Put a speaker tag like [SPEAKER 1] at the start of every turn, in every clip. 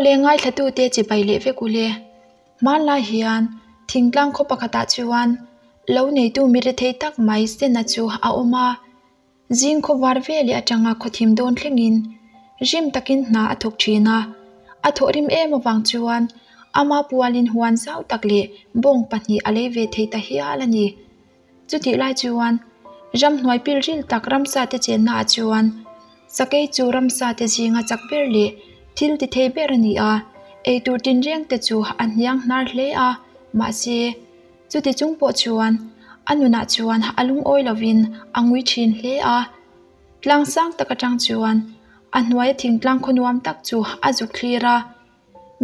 [SPEAKER 1] Aw le ngaithlatute chibai leh vek ule. Hmanlai hian thingtlang khaw pakhatah chuan lo neitu mi rethei tak mai Sena chu a awm a. Zing khaw var veleh atanga khaw thim dawn thlengin rim takin hna a thawk thin a. A thawhrim em avang chuan ama pualin huan zau tak leh bawng pahnih a lei ve thei ta hial a ni. Chutih lai chuan ramhnuai pilril tak ramsa te chenna ah chuan sakei chu ramsa te zinga chak ber leh thil ti thei ber a ni a, eitur tinreng te chu a hniang hnar hle a, mahse chuti chung pawh chuan a nunah chuan a lungawi lovin a ngui thin hle a. Tlang sang tak atang chuan a hnuaia thingtlang khaw nuam tak chu a zuk thlir a.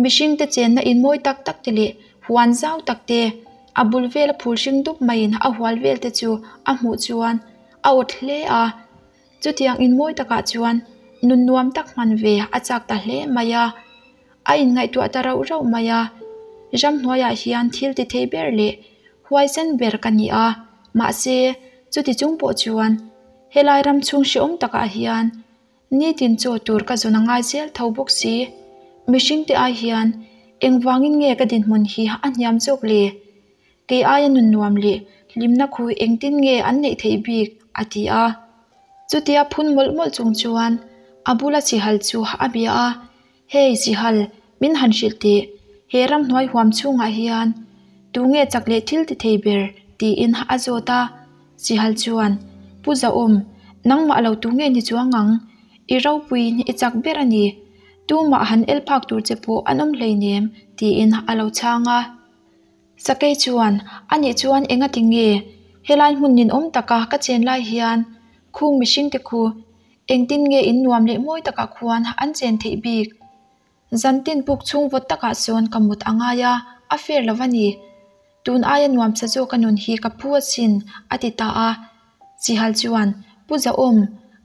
[SPEAKER 1] Mihringte chenna in mawi tak tak te leh huan zau tak te, a bul vela phul hring dup maiin a hual vel te chu a hmuh chuan a awt hle a. Chutiang in mawi takah chuan nun nuam tak hman ve a chak ta hle mai a. A inngaihtuah ta rauh rauh mai a. Ramhnuaiah hian thil ti thei ber leh huaisen ber ka ni a, mahse chuti chung pawh chuan helai ram chhung hrehawm takah hian Nitin chaw tur ka zawn a ngai zel tho bawk si. Mihringte ai hian engvangin nge ka dinhmun hi a hniam zawk le? Kei aia nun nuam leh hlimna khu engtin nge an neih theih bik? a ti a. Chutia phun mawlh mawlh chung chuan a bula sihal chu a bia a, Hey sihal, min han hrilh teh, he ramhnuai huam chhungah hian tunge chak leh thil ti thei ber? tiin a zawt a. Sihal chuan, Pu Zahawm, nangmah lo tunge ni chuang ang? I ropuiin i chak ber a ni. Tumah han el phak tur che pawh an awm hleinem, tiin a lo chhang a. Sakei chuan, Anih chuan engati nge helai hmun ninawm taka ka chen lai hian khung mihringte khu engtin nge in nuam leh mawi takah khuan an chen theih bik? Zantin puk chhung vawt takah sawn ka mut a ngai a, a fair lo a ni. Tun aia nuamsa zawk a nun hi ka phu asin, a ti ta a. Sihal chuan, Pu Zahawm,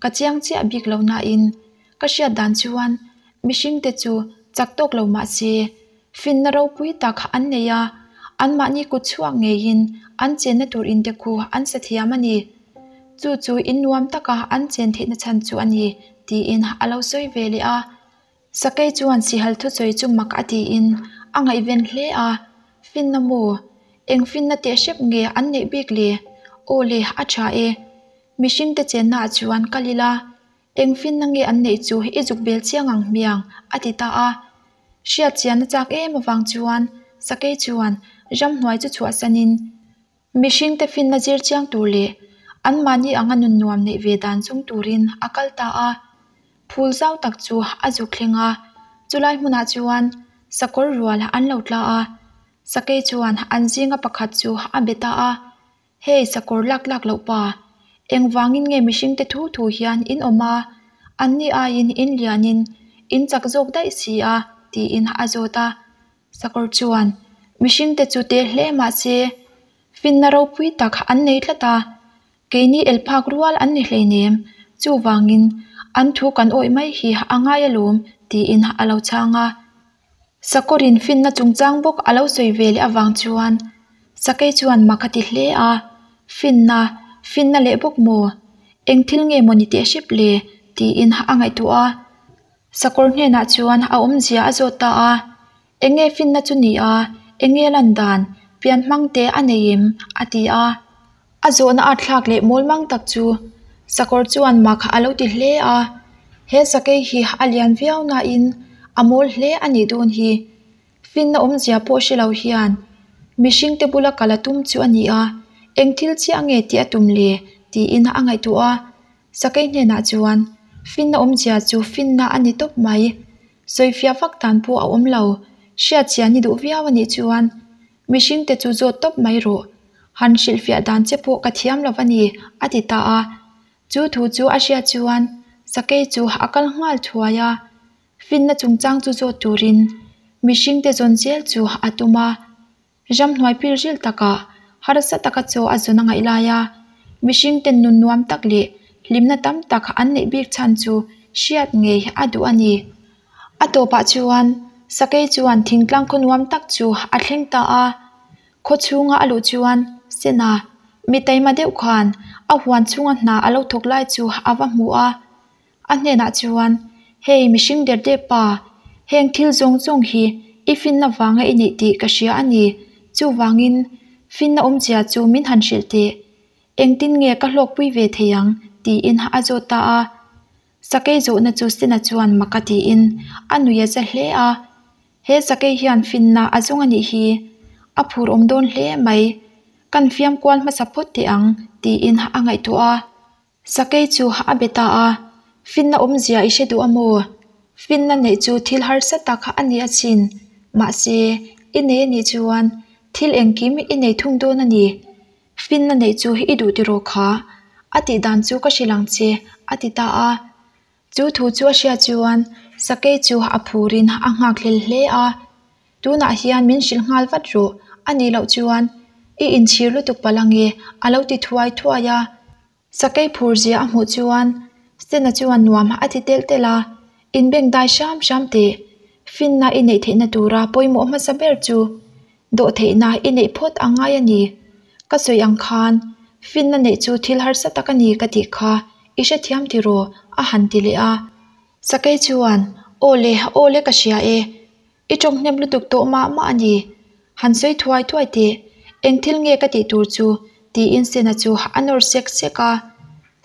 [SPEAKER 1] ka chiang chiah bik lo nain, ka hriat dan chuan mihringte chu chak tawk lo mah se, finna ropui tak an nei a, anmahni kut chhuak ngeiin an chenna tur inte khu an sa thiam a ni. Chu chu in nuam taka an chen theihna chhan chu a ni, tiin a lo sawi ve leh a. Sakei chuan sihal thusawi chu mak a tiin a ngaihven hle a, Finna maw? Eng finna teh hrep nge an neih bik le? Aw le, a tha e. Mihringte chennaah chuan kal ila, eng finna nge an neih chu i zuk bel chiang ang hmiang, a ti ta a. Hriat chianna chak em avang chuan Sakei chuan ramhnuai chu chhuahsanin, Mihringte finna zir chiang tur leh anmahni anga nun nuam neih ve dan chung turin a kal ta a. Phul zau tak chu a zuk thleng a, chulai hmunah chuan sakawr rual an lo tla a. Sakei chuan an zinga pakhat chu a be ta a, Hei sakawr lak lak loh pa, engvangin nge mihringte thu thu hian in awm a, anni aiin in lianin in chak zawk daih si a? tiin a zawt a. Sakawr chuan mihringte chu te hle mah se finna ropui tak an nei tlat a, keini el phak rual an ni hleinem, chuvangin an thu kan awih mai hi a ngai alawm tiin a lo chhang a. Sakawrin finna chungchang bawk a lo sawi ve leh avang chuan Sakei chuan mak a ti hle a, Finna, finna leh bawk maw? Eng thil nge maw ni teh hrep le? tiin a ngaihtuah a. Sakawr hnenah chuan a awmzia a zawt ta a, Enge finna chu ni a, enge lan dan, pian hmang te a nei em? a ti a. A zawhna a thlak leh mawl mang tak chu sakawr chuan mak a lo ti hle a, he sakei hi a lian viau nain a mawl hle a nih dawn hi. Finna awmzia pawh hre lo hian mihringte bula kal a tum chu a ni a, eng thil chiah nge tih a tum le? tiin a ngaihtuah a. Sakei hnenah chuan, Finna awmzia chu finna a ni tawp mai. Sawifiah vak dan pawh a awm lo. Hriatchhiah ni duh viau a nih chuan mihringte chu zawt tawp mai rawh. Han hrilhfiah dan che pawh ka thiam lo a ni, a ti ta a. Chu thu chu a hriat chuan Sakei chu a kal nghal thuai a. Finna chungchang chu zawt turin mihringte zawn zel chu a tum a. Ramhnuai pilril takah harsa taka chaw a zawn a ngaih lai a, mihring ten nun nuam tak leh hlimna tam tak an neih bik chhan chu hriat ngei a duh a ni. A tawpah chuan Sakei chuan thingtlang khaw nuam tak chu a thleng ta a, khaw chhunga a luh chuan Sena mi taima deuh khan a huan chhunga hna a lo thawk lai chu a va hmu a. A hnenah chuan, Hei mihring der dep pa, Heng thil zawng zawng hi i finna vanga i neih tih ka hria a ni. Chuvangin, finna awmzia chu min han hrilh teh. Engtin nge ka hlawkpui ve thei ang? tiin a zawt ta a. Sakei zawhna chu Sena chuan mak a tiin a nui a za hle a. He sakei hian finna a zawng a nih hi. A phur awm dawn hle mai. Kan fiam kual hmasa phawt teh ang, tiin a ngaihtuah a. Sakei chu a be ta a, Finna awmzia i hre duh a maw? Finna neih chu thil harsa tak a ni asin. Mahse, i nei a nih chuan thil engkim i nei thung dawn a ni. Finna neih chu i duh tiraw kha? A tih dan chu ka hrilh ang che, a ti ta a. Chu thu chu a hriat chuan Sakei chu a phurin a nghakhlel hle a. Tunah hian min hrilh nghal vat rawh, a nih loh chuan i inchhir lutuk palh ange, a lo ti thuai thuai a. Sakei phur zia a hmuh chuan Sena chuan nuam a ti telh telh a, Inbeng dai hram hram teh, finna i neih theihna tura pawimawh hmasa ber chu dawhtheihna i neih phawt a ngai a ni. Ka sawi ang khan finna neih chu thil harsa tak a ni ka tih kha i hrethiam tiraw? a han ti leh a. Sakei chuan, Aw le, aw le ka hria e. I tawng hnem lutuk tawh mah mah a ni. Han sawi thuai thuai teh, eng thil nge ka tih tur chu? tiin Sena chu a nawr sek sek a.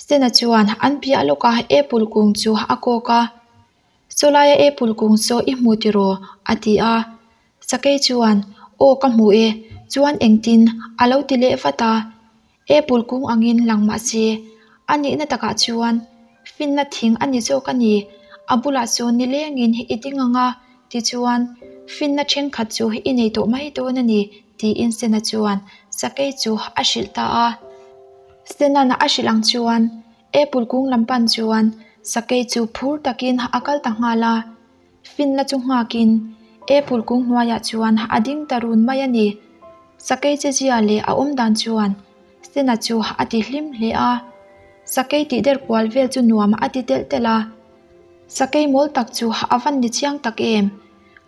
[SPEAKER 1] Sena chuan an piah lawk a apple kung chu a kawk a. Saw laia apple kung saw i hmu tiraw? a ti a. Sakei chuan, Aw ka hmu e, chuan engtin? a lo ti leh vat a. Apple kung angin lang mah se, a nihna takah chuan finna thing a ni zawk a ni. A bulah sawn nilengin i ding ang a, tichuan finna thenkhat chu i nei tawh mai dawn a ni, tiin Sena chuan Sakei chu a hrilh ta a. Sena'n a hrilh ang chuan Apple kung lam pan chuan Sakei chu phur takin a kal ta nghal a. Finna chu nghakin Apple kung hnuaiah chuan a ding ta run mai a ni. Sakei che zia leh a awm dan chuan Sena chu a ti hlim hle a. Sakei tih der kual vel chu nuam a ti telh telh a. Sakei mawl tak chu a van ni chiang tak em?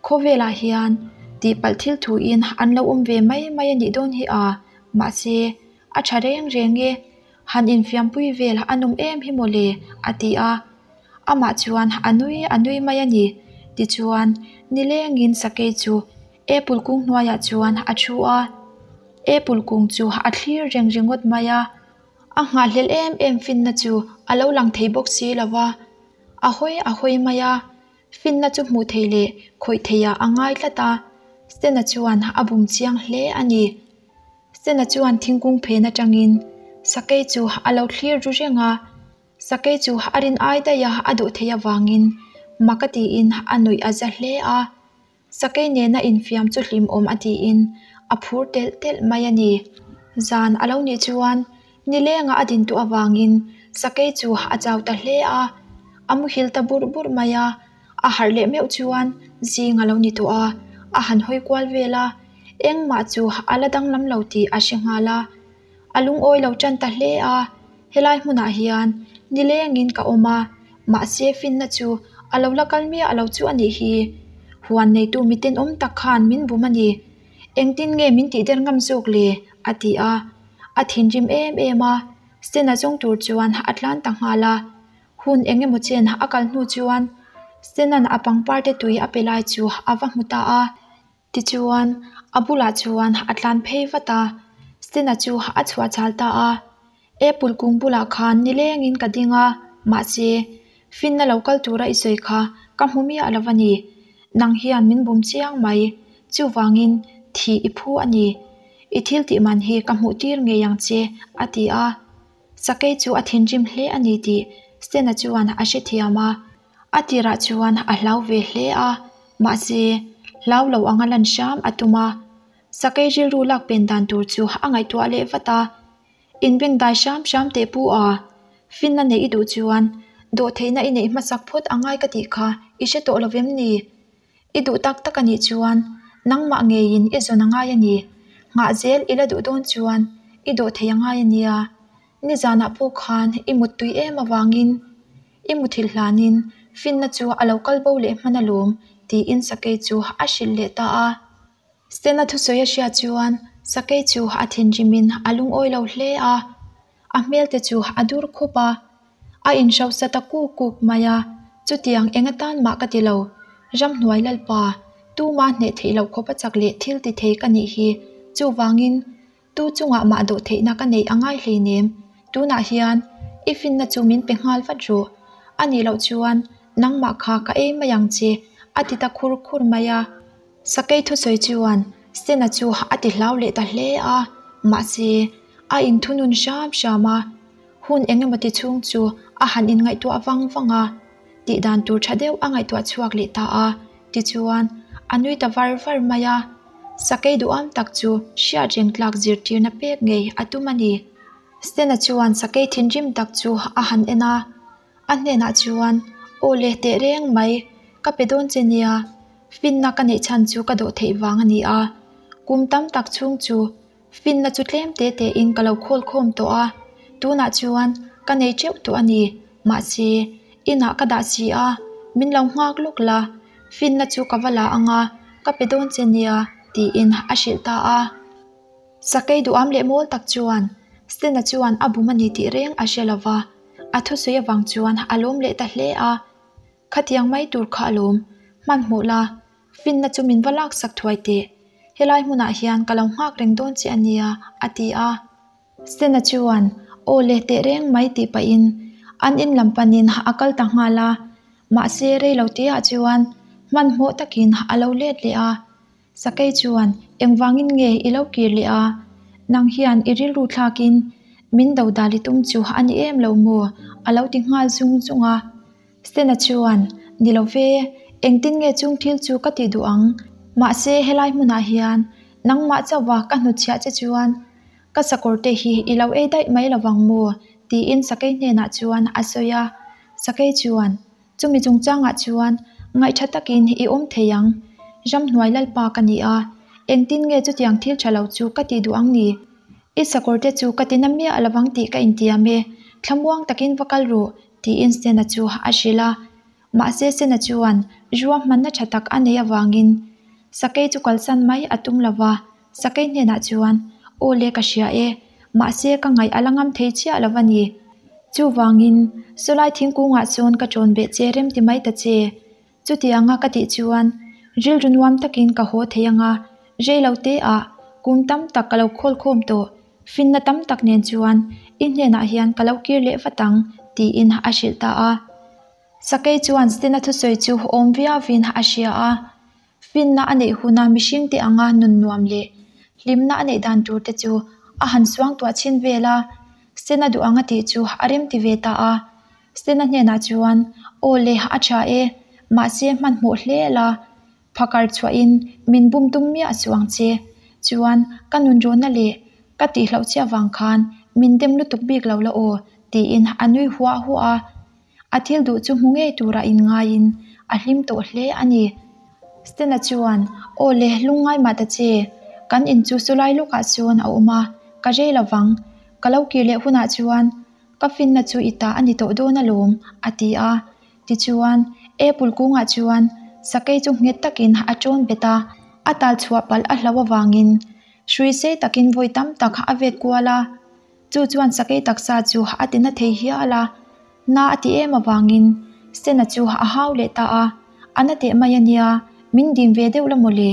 [SPEAKER 1] Khawvelah hian tihpalh thil thuin an lo awm ve mai mai a nih dawn hi a, mahse a tha reng reng e. Han infiampui vel a nawm em hi mawle, a ti a. Amah chuan a nui a nui mai a ni. Tichuan, nilengin Sakei chu Apple kung hnuaiah chuan a thu a. Apple kung chu a thlir reng ringawt mai a. A nghahhlelh em em finna chu a lo lang thei bawk si lo va. A hawi a hawi mai a. Finna chu hmuh theih leh khawih theihah a ngai tlat a. Sena chuan a bum chiang hle a ni. Sena chuan thingkung phen atangin Sakei chu a lo thlir ru reng a. Sakei chu a rin ai daih a a duh theih avangin mak a tiin a nuih a za hle a. Sakei nena infiam chu hlimawm a tiin a phur telh telh mai a ni. Zan a lo nih chuan nilenga a din tawh avangin Sakei chu a chau ta hle a, a muhil ta burh burh mai a. A harh leh meuh chuan zing a lo ni tawh a, a han hawi kual vel a, engmah chu a la danglam lo tih a hre nghal a. A lungawi lo tan ta hle a, helai hmunah hian nilengin ka awm a, mahse finna chu a lo la kal miah lo chu a nih hi. Huan neitu mi tenawm tak khan min bum a ni. Engtin nge min tih der ngam zawk le? a ti a. A thinrim em em a, Sena zawng tur chuan a tlan ta nghal a. Hun eng emaw chen a kal hnu chuan Sena'n a pangpar te tui a pe lai chu a va hmu ta a. Tichuan, a bulah chuan a tlan phei vat a, Sena chu a chhuah chal ta a. Apple kung bulah khan nilengin ka ding a, mahse, finna lo kal tura i sawi kha ka hmu miah lo a ni. Nang hian min bum chiang mai. Chuvangin, thih i phu a ni. I thil tih man hi ka hmuh tir ngei ang che, a ti a. Sakei chu a thinrim hle a ni tih Sena chuan a hrethiam a. A tirah chuan a hlau ve hle a, mahse, hlau lo anga lan hram a tum a. Sakei rilru lak pen dan tur chu a ngaihtuah leh vat a. Inbeng dai hram hram teh pu a, finna neih i duh chuan dawhtheihna i neih hmasak phawt a ngai ka tih kha i hre tawh lo vem ni? I duh tak tak a nih chuan nangmah ngeiin i zawn a ngai a ni. Nghah zel i la duh dawn chuan i dawhtheih a ngai a nia. Nizanah pawh khan i muttui em avangin I muthilh hlanin finna chu a lo kal bo leh hman alawm, tiin Sakei chu a hrilh leh ta a. Sena thusawi a hriat chuan Sakei chu a thinrimin a lungawi lo hle a, a hmelte chu a dur khup a. A inhrosa ta kuk kuk mai a, Chutiang eng atan mah ka ti lo. Ramhnuai Lalpa, tuma hneh theih loh khawpa chak leh thil ti thei ka nih hi. Chuvangin, tu chungah mah dawh theihna ka neih a ngai hleinem. Tunah hian i finna chu min pe nghal vat rawh. A nih loh chuan nangmah kha ka ei mai ang che, a ti ta khur khur mai a. Sakei thusawi chuan Sena chu a ti hlau leh ta hle a, mahse a inthunun hram hram a. Hun eng emaw ti chhung chu a han inngaihtuah vang vang a, tih dan tur tha deuh a ngaihtuah chhuak leh ta a, tichuan a nui ta var var mai a. Sakei duham tak chu hriat reng tlak zirtirna pek ngei a tum a ni. Sena chuan sakei thinrim tak chu a han en a, a hnenah chuan, Aw le teh reng mai, ka pe dawn che nia, finna ka neih chhan chu ka dawh theih vang a ni a, kum tam tak chhung chu Finna chu tlem te tein ka lo khawl khawm tawh a, tunah chuan ka nei teuh tawh a ni. Mahse, inah ka dah si a, min lo nghak lawk la, finna chu ka va la ang a, ka pe dawn che nia, tiin a hrilh ta a. Sakei duham leh mawl tak chuan Stena chuan a bum a ni tih reng a hre lo va, a thusawi avang chuan a lawm leh ta hle a. Khatiang mai tur kha a lawm, hmanhmawh la, Finna chu min va laksak thuai teh. Helai hmunah hian ka lo nghak reng dawn che a nia, a ti a. Sena chuan, Aw le teh reng mai tih pahin an in lam panin a kal ta nghal a. Mahse rei lo tihah chuan hmanhmawh takin a lo let leh a. Sakei chuan, Engvangin nge i lo kir leh a? Nang hian i rilru thlakin min do dal i tum chu a ni em lo maw? a lo ti nghal zung zung a. Stena chuan, Ni lo ve, engtin nge chung thil chu ka tih duh ang? Mahse helai hmunah hian nangmah chauhva ka hnutchhiah che chuan ka sakawr te hi i lo ei daih mai lovang maw? tiin Sakei hnenah chuan a sawi a. Sakei chuan, Chumi chungchangah chuan ngaihtha takin i awm thei ang. Ramhnuai Lalpa ka ni a, engtin nge chutiang thil tha lo chu ka tih duh ang ni? I sakawr te chu ka ti na miah lovang tih ka intiam e, thlamuang takin va kal ru, tiin Sena chu a hrilh a. Mahse Sena chuan ruahmanna tha tak a nei avangin Sakei chu kalsan mai a tum lo va, Sakei hnenah chuan, Aw le ka hria e, mahse ka ngaih a la ngam thei chiah lo va ni. Chuvangin, sawlai thingkungah chuan ka ṭawn beh che rem ti mai ta che. Chutianga ka tih chuan rilru nuam takin ka haw thei anga, rei lo te ah kum tam tak ka lo khawl khawm tawh, finna tam tak nen chuan i hnenah hian ka lo kir leh vat ang, tiin a hrilh ta a. Sakei chuan Stina thusawi chu awm viauin a hria a, finna a neih huna mihringte anga nun nuam leh hlimna a neih dan tur te chu a han suangtuah chhin vel a, Stina duh anga tih chu a remti ve ta a. Stena hnenah chuan, Aw le, a tha e, mahse hmanhmawh hle la, phakar chhuahin min bum tum miah suh ang che. Chuan, ka nunrawnna leh ka tihloh chiah vang khan min dem lutuk bik lo la aw, tiin a nui huah huah a. A thil duh chu hmu ngei tura inngaiin a hlim tawh hle a ni. Stena chuan, Aw le, lungngai mah ta che, kan in chu sawlai lawkah chuan a awm a, ka rei lovang. Ka lo kir leh hunah chuan Ka finna chu i ta a ni tawh dawn alawm, a ti a. Tichuan, apple kungah chuan sakei chu nghet takin a ṭawn bet a, a tal chhuah palh a hlo avangin hrui sei takin vawi tam tak a vet kual a. Chu chuan sakei taksa chu a ti na thei hial a, na a ti em avangin Sena chu a hau leh ta a, A na teh mai a nia, min dim ve deuh la maw le?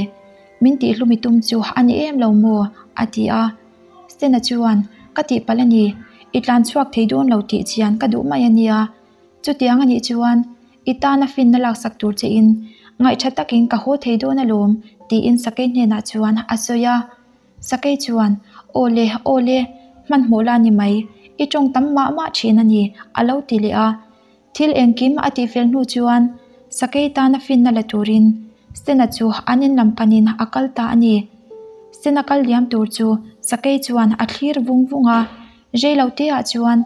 [SPEAKER 1] Min tihhlumi tum chu a ni em lo maw? a ti a. Stena chuan, Ka tihpalh a ni, i tlan chhuak thei dawn lo tih chian ka duh mai a nia. Chutiang a nih chuan, i tana finna laksak tur che in ngaihtha takin ka haw thei dawn alawm, tiin Sakei hnenah chuan a sawi a. Sakei chuan, Aw le, aw le, hmanhmawh la ni mai, i tawng tam mah mah thin a ni, a lo ti leh a. Thil engkim a tihfel hnu chuan Sakei tana finna la turin Sena chu an in lam panin a kal ta a ni. Sena kal liam tur chu Sakei chuan a thlir vung vung a, rei lo te ah chuan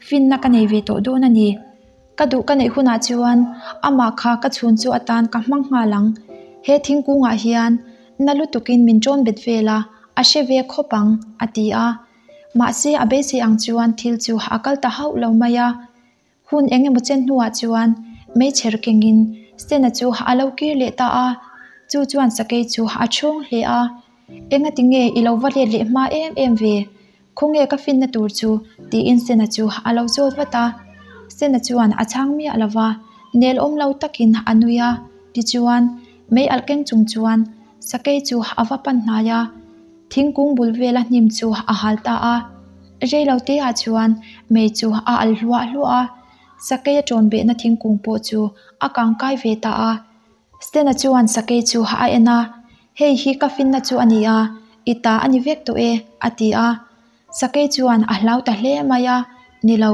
[SPEAKER 1] finna ka nei ve tawh dawn a ni. Ka duh ka neih hunah chuan amah kha ka chhun chu atan ka hmang nghal ang. He thingkungah hian na lutukin min ṭawn bet vel a, a hre ve khawp ang, a ti a. Mahse a beisei ang chuan thil chu a kal ta hauh lo mai a. Hun eng emaw chen hnuah chuan meichher kengin Stena chu a lo kir leh ta a, chu chuan sakei chu a chhawng hle a. Engati nge i lo va let leh hma em em ve? Khawnge ka finna tur chu? tiin Stena chu a lo zawt vat a. Stena chuan a chhang miah lo va, nel awm lo takin a nui a. Tichuan, mei alh keng chung chuan sakei chu a va pan hnai a, thingkung bul vela hnim chu a hal ta a. Rei lo te ah chuan mei chu a alh hluah hluah a, sakei a ṭawn behna thingkung pawh chu a kang kai ve ta a. Stena chuan sakei chu a en a, Hei hi ka finna chu a ni a, i ta a ni vek tawh e, a ti a. Sakei chuan a hlau ta hle mai a, Ni lo,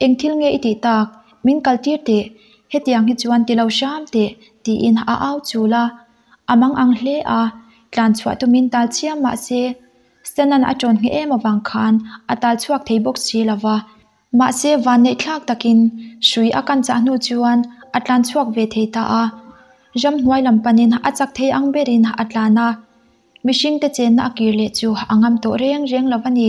[SPEAKER 1] eng thil nge i tih tak? Min kal tir teh, hetiang hi chuan ti lo hram teh, tiin a au chul a. A mang ang hle a, tlan chhuah tumin tal chiam mah se, Stena'n a ṭawn ngheh em avang khan a tal chhuak thei bawk si lo va. Mahse, vanneih thlak takin hrui a kan chah hnu chuan a tlan chhuak ve thei ta a. Ramhnuai lam panin a chak thei ang berin a tlan a. Mihringte chenna a kir leh chu a ngam tawh reng reng lo a ni.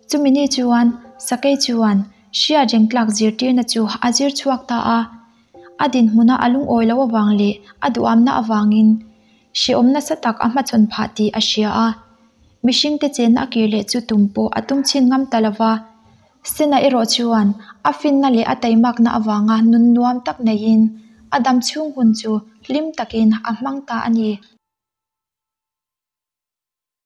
[SPEAKER 1] Chumi ni chuan Sakei chuan hriat reng tlak zirtirna chu a zir chhuak ta a. A dinhmuna a lungawi loh avang leh a duhamna avangin hrehawm nasa tak a hmachhawn phah tih a hria a. Mihringte chenna a kir leh chu tum pawh a tum chhin ngam ta lo va. Sena erawh chuan a finna leh a taimakna avanga nun nuam tak neiin a dam chhung hun chu hlim takin a hmang ta a ni.